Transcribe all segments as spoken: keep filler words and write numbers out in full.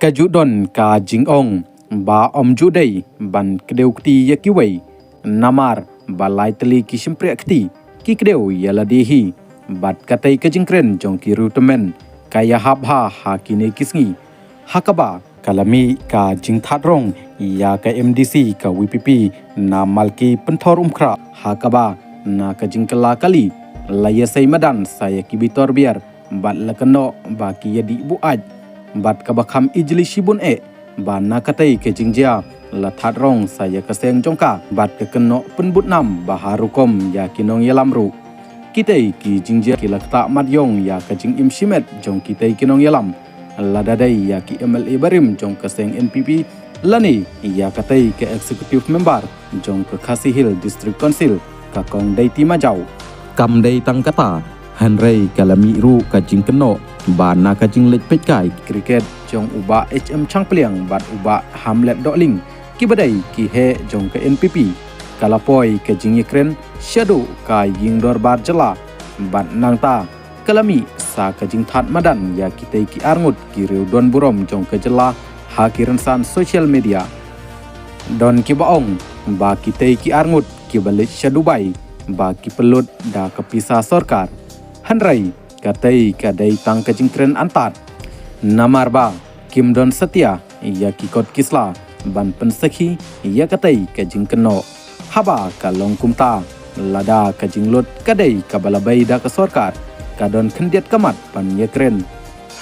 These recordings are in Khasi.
Ka ju don ka jingong ba ym ju dei ban kdew kti ïa kiwei, namar ba lai tylli ki shympriah kti ki kdew ïa lade hi, bad katei ka jingkren jong ki riewtymmen ka ïahap ha ha kine ki sngi, ha kaba ka la mih ka jingthad rong ïa ka MDC ka VPP na Malki Pynthor Umkhrah, ha kaba na ka jingkylla kali la ïasei madan sa ïa ki bitor biar bad la kynnoh ba ki ïadih buaid, bad kaba kham ijli shibun eh ba na katei ka jingjia la thad rong sa ïa ka seng jong ka, bad ka kynnoh pynbud nam ba ha rukom ïa ki nongïalam ruh. Kitei ki jingjia ki la ktah mat ïong ïa ka jingim shimet jong kitei ki nongïalam, lada dei ïa ki MLA barim jong ka seng NPP, lane ïa katei ka executive member jong ka Khasi Hills District Council, ka Kong Daiti Majaw. Kam dei tang kata, hynrei ka la mih ruh ka jingkynnoh ba na ka jingleit peitkai cricket jong u Bah HM Shangpliang bad u Bah Hamlet Dohling, kiba dei ki heh jong ka NPP, ka la poi ka jingïakren shaduh ka ïing dorbar jylla, bad nangta ka la mih sa ka jingthad madan ïa kitei ki arngut ki riewdonburom jong ka jylla ha ki rynsan social media. Don kiba ong ba kitei ki arngut kiba leit sha Dubai ba ki pynlut da ka pisa sorkar, hynrei katei ka dei tang ka jingkren antad, namar ba kim don satia ïa ki kot ki sla ban pynsakhi ïa katei ka jingkynnoh. Haba ka long kumta, lada ka jinglut ka dei kaba la bei da ka sorkar, ka don khyndiat ka mat ban ïakren.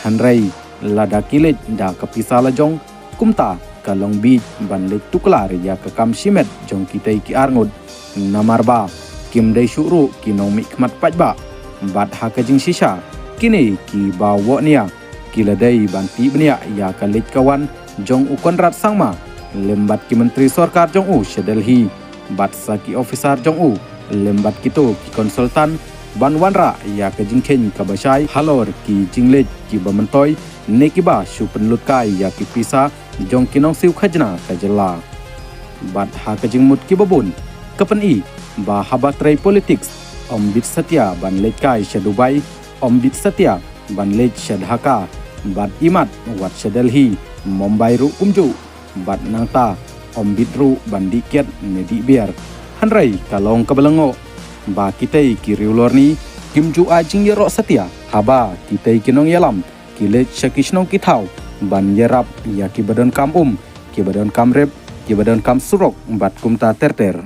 Hynrei lada ki leit da ka pisa la jong, kumta ka long bieit ban leit tuklar ïa ka kam shimet jong kitei ki arngut, namar ba kim dei shuh ruh ki nongmihkhmat paidbah. Bad ha ka jingshisha, kine kiba woh nia ki la dei ban tih bniah ïa ka leit ka wan jong u Conrad Sangma lem bad ki myntri sorkar jong u sha Delhi, bad sa ki officer jong u lem bad kito ki consultant, ban wanrah ïa ka jingkheiñ kaba shai halor ki jingleit kiba myntoi ne kiba shu pynlut kai ïa ki pisa jong ki nongsiew khajna ka jylla. Bad ha ka jingmut kiba bun, ka pyni ba haba trei politics, ym bit satia ban leit kai sha Dubai, ym bit satia ban leit sha Dhaka, bad imat wat sha Delhi, Mumbai ruh kumjuh, bad nangta ym bit ruh ban dih kiad ne dih biar. Hynrei ka long kaba lyngngoh ba kitei ki riewlorni kim ju ai jingïaroh satia haba kitei ki nongïalam ki leit sha ki shnong ki thaw ban ïarap ïa kiba donkam um, kiba donkam rep, kiba donkam surok bad kumta ter ter.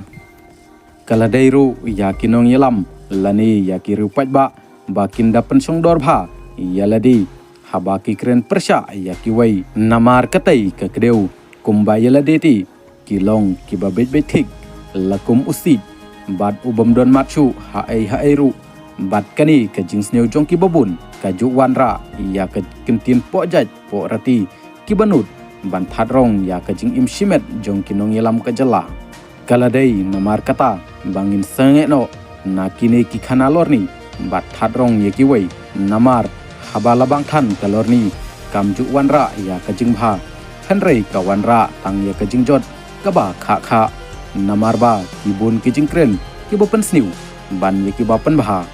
Ka la dei ruh ïa ki nongïalam lane ïa ki riew paidbah ba kin da pynshong dor bha ïa lade haba ki kren pyrshah ïa kiwei, namar katei ka kdew kumba ïa lade te ki long kiba beit beit thik, la kum u siej bad u bym don mat shuh haei haei ruh. Bad kane ka jingsniew jong kiba bun ka ju wanrah ïa ka kyntien poh jait poh rati kiba nud ban thad rong ïa ka jingim shimet jong ki nongïalam ka jylla. Ka la dei namar kata ba ngin sangeh noh na kine ki khana lorni bad thad rong ïa kiwei, namar haba la bang than ka lorni kam ju wanrah ïa ka jingbha, hynrei ka wanrah tang ïa ka jingjot kaba khah khah, namar ba ki bun ki jingkren kiba pynsniew ban ïa kiba pynbha.